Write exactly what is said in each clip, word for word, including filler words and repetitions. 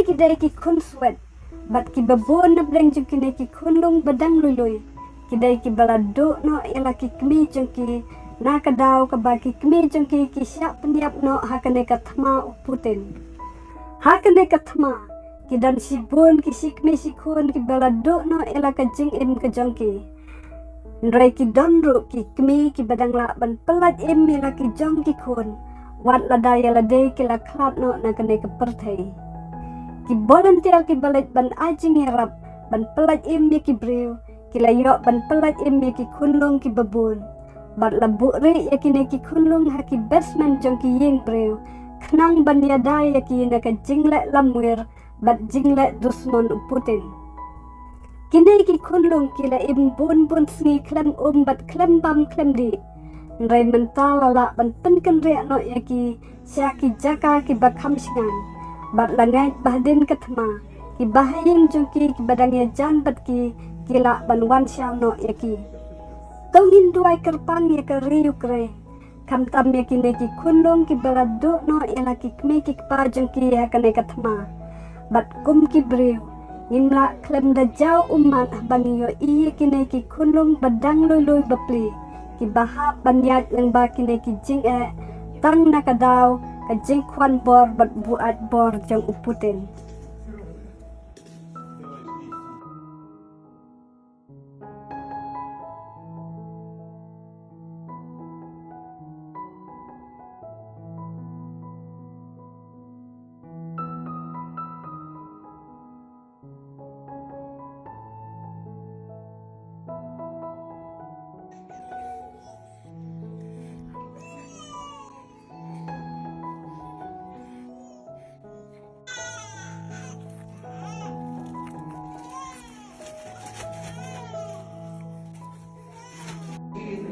ki dei ki khun swet, bad kiba bun napdeng jong kine ki khunlung ba dang lui lui ki dei kiba la duh noh ïa la ki kmie jong ki, na ka daw kaba ki kmie jong ki ki shah pynïap noh ha kane ka thma u Putin. Ha kane ka thma ki don shibun ki shikmie shikhun kiba la duh noh ïa la ka jingim ka jong ki. Hynrei ki don ruh ki kmie kiba dang lah ban pyllait im ïa la ki jong ki khun, wat lada ïa lade ki la khlad noh na kane ka pyrthei. Ki volunteer kiba leit ban ai jingïarap ban pyllait im ïa ki briew ki la ïoh ban pyllait im ïa ki khunlung kiba bun, bad la buhrieh ïa kine ki khunlung ha ki basement jong ki ïing briew, khnang ban ïada ïa ki na ka jingleh lamwir bad jingleh dusmon u Putin. Kine ki khunlung ki la im bun bun sngi khlem um bad khlem bam khlem dih. Hynrei mynta la lah ban pynkynriah noh ïa ki sha ki jaka kiba kham shngaiñ, bad la ngeit ba hadien ka thma ki bahaïing jong ki kiba dang ïajan bad ki ki lah ban wan shaw noh ïa ki. To ngin duwai kyrpang ïa ka ri Ukraine, khamtam ïa kine ki khunlung kiba la duh noh ïa la ki kmie ki kpa jong ki ha kane ka thma. Bad kum ki briew ngim lah khlem da jaw ummat haba ngi ïohi ïa kine ki khunlung ba dang lui lui bapli kiba hap ban ïaid lyngba kine ki jingeh tang na ka daw ka jingkhwan bor bad buaid bor jong u Putin.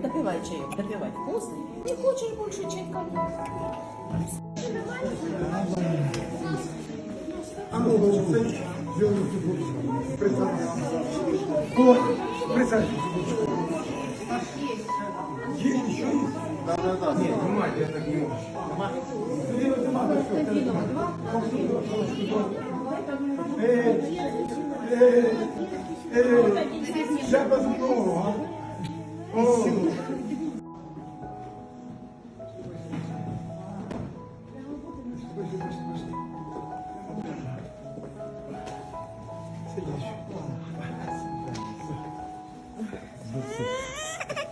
Допивай чаёк, допивай. Вкусный? Не хочешь больше чайка? А ну, присаживайся. Да, да, да. Нет, снимать я так не могу. Э, э, э, сейчас посмотрю, а? О.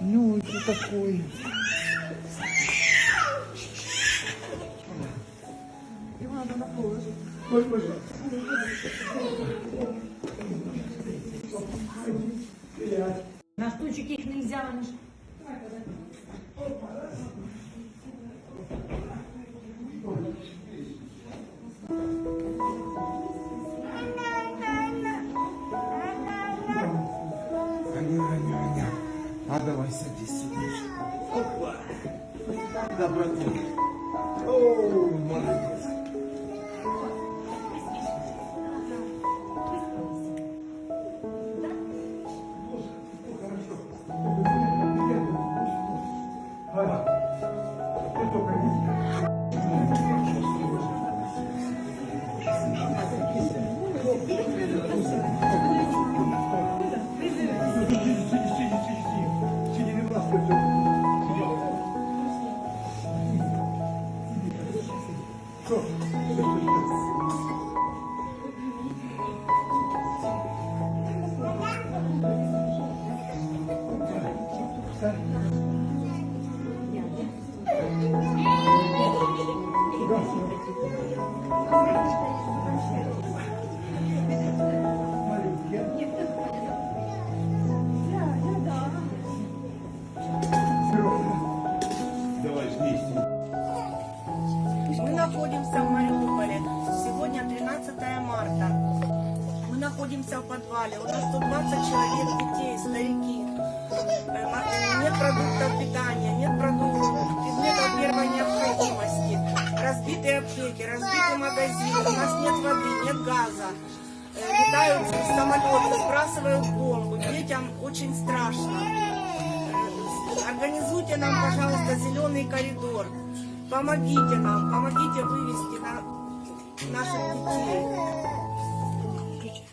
Ну, это такой. На стульчике их нельзя, они ж Аня, Аня, Аня. А давай садись сюда. Опа. Да, браток. О, молодец. Мы находимся в Мариуполе. Сегодня тринадцатое марта. Мы находимся в подвале. У нас тут двадцать человек, детей, старики. Э, ма-, э, нет продуктов питания, нет продуктов, предметов первой необходимости. Разбитые аптеки, разбитый магазин. У нас нет воды, нет газа. Э, летают самолёты, сбрасывают бомбы. Детям очень страшно. Э, организуйте нам, пожалуйста, зеленый коридор. Помогите нам, помогите вывести на-, наших детей.